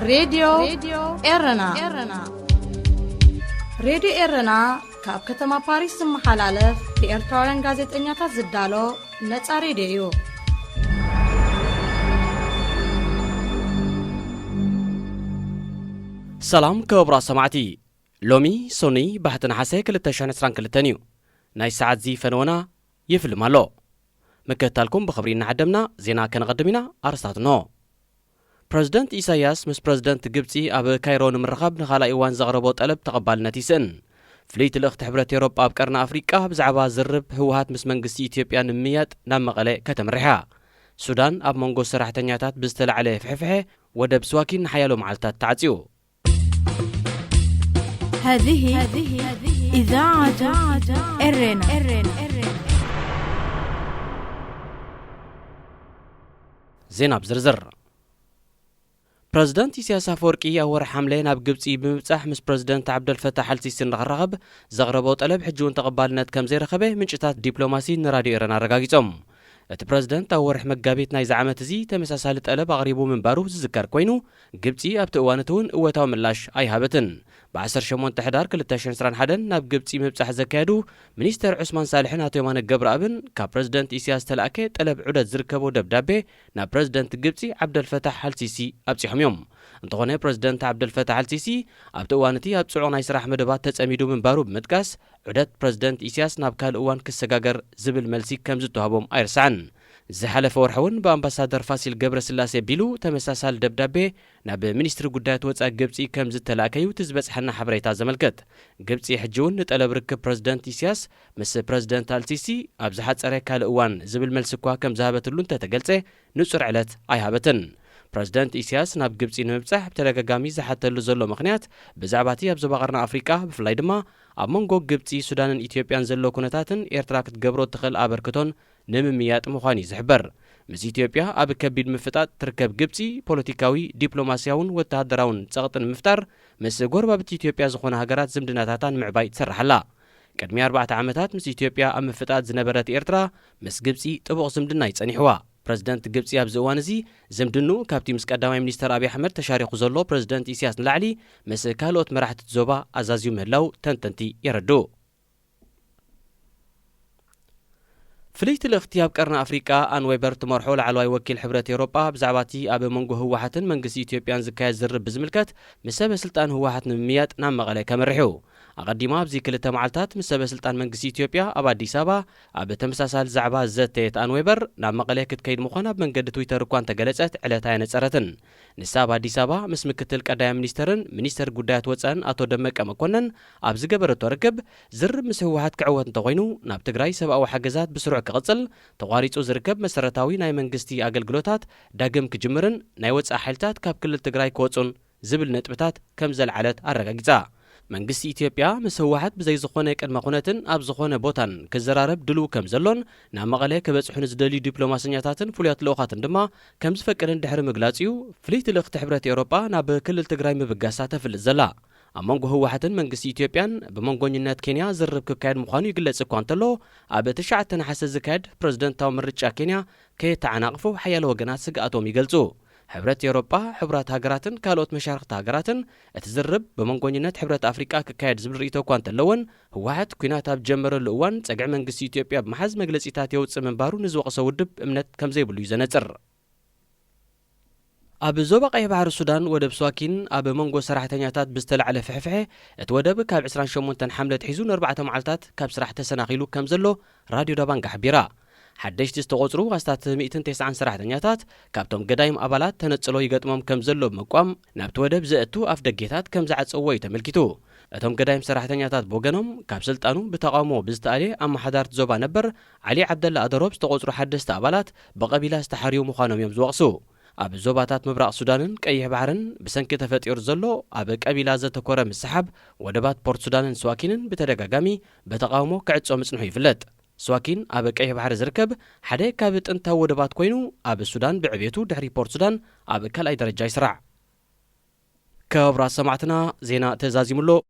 ሬድዮ ኤረና። ሬድዮ ኤረና ካብ ከተማ ፓሪስ ዝመሓላለፍ ብኤርትራውያን ጋዜጠኛታት ዝዳሎ ነጻ ሬድዮ እዩ። ሰላም ክቡራት ሰማዕቲ፣ ሎሚ ሶኒ ባሕቲ ነሓሰ ክልተ ሽሕን ዕስራን ክልተን እዩ። ናይ ሰዓት ዚ ፈነወና ይፍልም ኣሎ። ምክትታልኩም ብኽብሪ እናዓደምና ዜና ከነቐድም ኢና። ኣርስታት እንሆ። ፕረዚደንት ኢሳያስ ምስ ፕረዚደንት ግብጺ ኣብ ካይሮ ንምርኻብ ንኻልኣይ እዋን ዘቕረቦ ጠለብ ተቐባልነት ይስእን። ፍልይቲ ልእኽቲ ሕብረት ኤውሮጳ ኣብ ቀርኒ ኣፍሪቃ ብዛዕባ ዝርርብ ህወሓት ምስ መንግስቲ ኢትዮጵያ ንምምያጥ ናብ መቐለ ከተምርሕ እያ። ሱዳን ኣብ መንጎ ሰራሕተኛታት ብዝተላዕለ ፍሕፍሐ ወደብ ስዋኪን ንሓያሎ መዓልታት ተዓጽዩ። هذه إذاعة إرنا. ዜና ብዝርዝር። ፕረዚደንት ኢሳያስ ኣፈወርቂ ኣብ ወርሒ ሓምለ ናብ ግብጺ ብምብጻሕ ምስ ፕረዚደንት ዓብደልፈታሕ ኣልሲሲ ንኽራኸብ ዘቕረቦ ጠለብ ሕጂ እውን ተቐባልነት ከም ዘይረኸበ ምንጭታት ዲፕሎማሲ ንራድዮ ኤረና ኣረጋጊጾም። እቲ ፕረዚደንት ኣብ ወርሒ መጋቢት ናይዚ ዓመት እዚ ተመሳሳሊ ጠለብ ኣቕሪቡ ምንባሩ ዝዝከር ኮይኑ፣ ግብጺ ኣብቲ እዋን እቲ እውን እወታዊ ምላሽ ኣይሃበትን። ብ ዓሰርተ ሸሞንተ ሕዳር ክልተ ሽሕን ዕስራን ሓደን ናብ ግብጺ ምብጻሕ ዘካየዱ ሚኒስተር ዑስማን ሳልሕን ኣቶ የማነ ገብረኣብን ካብ ፕረዚደንት ኢሳያስ ዝተላእከ ጠለብ ዑደት ዝርከቦ ደብዳቤ ናብ ፕረዚደንት ግብጺ ዓብደልፈታሕ ኣልሲሲ ኣብጺሖም እዮም። እንተኾነ ፕረዚደንት ዓብደልፈታሕ ኣልሲሲ ኣብቲ እዋን እቲ ኣብ ጽዑቕ ናይ ስራሕ መደባት ተጸሚዱ ምንባሩ ብምጥቃስ ዑደት ፕረዚደንት ኢሳያስ ናብ ካልእ እዋን ክሰጋገር ዝብል መልሲ ከም ዝተዋህቦም ኣይርሳዕን። ዝሓለፈ ወርሒ እውን ብኣምባሳደር ፋሲል ገብረስላሴ ቢሉ ተመሳሳሊ ደብዳቤ ናብ ሚኒስትሪ ጉዳያት ወጻኢ ግብጺ ከም ዝተላእከዩ እቲ ዝበጽሐና ሓበሬታ ዘመልክት። ግብጺ ሕጂ እውን ንጠለብ ርክብ ፕረዚደንት ኢሳያስ ምስ ፕረዚደንት ኣልሲሲ ኣብ ዝሓጸረ ካልእ እዋን ዝብል መልሲ እኳ ከም ዝሃበትሉ እንተተገልጸ ንጹር ዕለት ኣይሃበትን። ፕረዚደንት ኢሳያስ ናብ ግብጺ ንምብጻሕ ብተደጋጋሚ ዝሓተሉ ዘሎ ምኽንያት ብዛዕባ እቲ ኣብ ዞባ ቀርኒ ኣፍሪቃ ብፍላይ ድማ ኣብ መንጎ ግብጺ፣ ሱዳንን ኢትዮጵያን ዘሎ ኩነታትን ኤርትራ ክትገብሮ እትኽእል ኣበርክቶን ንምምያጥ ምዃኑ እዩ ዝሕበር። ምስ ኢትዮጵያ ኣብ ከቢድ ምፍጣጥ ትርከብ ግብጺ ፖለቲካዊ፣ ዲፕሎማስያውን ወተሃደራውን ጸቕጢ ንምፍጣር ምስ ጎረባብቲ ኢትዮጵያ ዝኾና ሃገራት ዝምድናታታ ንምዕባይ ትሰርሕ ኣላ። ቅድሚ ኣርባዕተ ዓመታት ምስ ኢትዮጵያ ኣብ ምፍጣጥ ዝነበረት ኤርትራ ምስ ግብጺ ጥቡቕ ዝምድና እዩ ጸኒሕዋ። ፕረዚደንት ግብጺ ኣብዚ እዋን እዚ ዝምድንኡ ካብቲ ምስ ቀዳማይ ሚኒስተር ኣብይ ኣሕመድ ተሻሪኹ ዘሎ ፕረዚደንት ኢሳያስ ንላዕሊ ምስ ካልኦት መራሕቲ እቲ ዞባ ኣዛዝዩ ምህላው ተንተንቲ የረድኡ። ፍልይቲ ልእኽቲ ኣብ ቀርኒ ኣፍሪቃ ኣን ዌበር ትመርሖ ላዕለዋይ ወኪል ሕብረት ኤውሮጳ ብዛዕባ እቲ ኣብ መንጎ ህወሓትን መንግስቲ ኢትዮጵያን ዝካየድ ዝርርብ ብዝምልከት ምስ ሰበ ስልጣን ህወሓት ንምምያጥ ናብ መቐለ ከመርሕ እዩ። ኣቐዲማ ኣብዚ ክልተ መዓልታት ምስ ሰበ ስልጣን መንግስቲ ኢትዮጵያ ኣብ ኣዲስ ኣበባ ኣብ ተመሳሳሊ ዛዕባ ዝዘተየት ኣን ዌበር ናብ መቐለ ክትከይድ ምዃና ኣብ መንገዲ ትዊተር እኳ እንተገለጸት ዕለት ኣየነጸረትን። ንሳ ኣብ ኣዲስ ኣበባ ምስ ምክትል ቀዳማይ ሚኒስተርን ሚኒስተር ጉዳያት ወጻእን ኣቶ ደመቀ መኮነን ኣብ ዝገበረቶ ርክብ ዝርርብ ምስ ህወሓት ክዕወት እንተኾይኑ ናብ ትግራይ ሰብኣዊ ሓገዛት ብስሩዕ ክቕጽል፣ ተቋሪጹ ዝርከብ መሰረታዊ ናይ መንግስቲ ኣገልግሎታት ዳግም ክጅምርን ናይ ወጻኢ ሓይልታት ካብ ክልል ትግራይ ክወጹን ዝብል ነጥብታት ከም ዘልዓለት ኣረጋጊጻ። መንግስቲ ኢትዮጵያ ምስ ህወሓት ብዘይ ዝኾነ ቅድመ ኩነትን ኣብ ዝኾነ ቦታን ክዘራረብ ድልው ከም ዘሎን ናብ መቐለ ክበጽሑ ንዝደልዩ ዲፕሎማሰኛታትን ፍሉያት ልኡኻትን ድማ ከም ዝፈቅድን ድሕሪ ምግላጹ እዩ ፍልይቲ ልእኽቲ ሕብረት ኤውሮጳ ናብ ክልል ትግራይ ምብጋሳ ተፍልጥ ዘላ። ኣብ መንጎ ህወሓትን መንግስቲ ኢትዮጵያን ብመንጎኝነት ኬንያ ዝርርብ ክካየድ ምዃኑ ይግለጽ እኳ እንተሎ፣ ኣብ ትሽዓተ ነሓሰ ዝካየድ ፕረዚደንታዊ ምርጫ ኬንያ ከየተዓናቕፎ ሓያሎ ወገናት ስግኣቶም ይገልጹ። ሕብረት ኤውሮጳ፣ ሕቡራት ሃገራትን ካልኦት መሻርኽቲ ሃገራትን እቲ ዝርርብ ብመንጎኝነት ሕብረት ኣፍሪቃ ክካየድ ዝብል ርእይቶ እኳ እንተለወን፣ ህወሓት ኲናት ኣብ ዝጀመረሉ እዋን ጸግዒ መንግስቲ ኢትዮጵያ ብምሓዝ መግለጺታት የውጽእ ምንባሩ ንዝወቐሶ ውድብ እምነት ከም ዘይብሉ እዩ ዘነጽር። ኣብ ዞባ ቀይሕ ባሕሪ ሱዳን ወደብ ስዋኪን ኣብ መንጎ ሰራሕተኛታት ብዝተላዕለ ፍሕፍሐ እቲ ወደብ ካብ ዕስራን ሸሞንተን ሓምለ ኣትሒዙ ንኣርባዕተ መዓልታት ካብ ስራሕ ተሰናኺሉ ከም ዘሎ ራድዮ ዳባንጋ ሓቢራ። ሓደሽቲ ዝተቖጽሩ ኣስታት ሚእትን ተስዓን ሰራሕተኛታት ካብቶም ገዳይም ኣባላት ተነጽሎ ይገጥሞም ከም ዘሎ ብምቋም ናብቲ ወደብ ዘእቱ ኣፍ ደጌታት ከም ዝዓጸዎ እዩ ተመልኪቱ። እቶም ገዳይም ሰራሕተኛታት ብወገኖም ካብ ስልጣኑ ብተቓውሞ ብዝተኣልየ ኣመሓዳርቲ ዞባ ነበር ዓሊ ዓብደላ ኣደሮብ ዝተቖጽሩ ሓደስቲ ኣባላት ብቐቢላ ዝተሓርዩ ምዃኖም እዮም ዝወቕሱ። ኣብ ዞባታት ምብራቕ ሱዳንን ቀይሕ ባሕርን ብሰንኪ ተፈጢሩ ዘሎ ኣብ ቀቢላ ዘተኮረ ምስሓብ ወደባት ፖርት ሱዳንን ስዋኪንን ብተደጋጋሚ ብተቓውሞ ክዕጾ ምጽንሑ ይፍለጥ። ስዋኪን ኣብ ቀይሕ ባሕሪ ዝርከብ ሓደ ካብ ጥንታዊ ወደባት ኮይኑ ኣብ ሱዳን ብዕቤቱ ድሕሪ ፖርት ሱዳን ኣብ ካልኣይ ደረጃ ይስራዕ። ክቡራት ሰማዕትና ዜና ተዛዚሙ ኣሎ።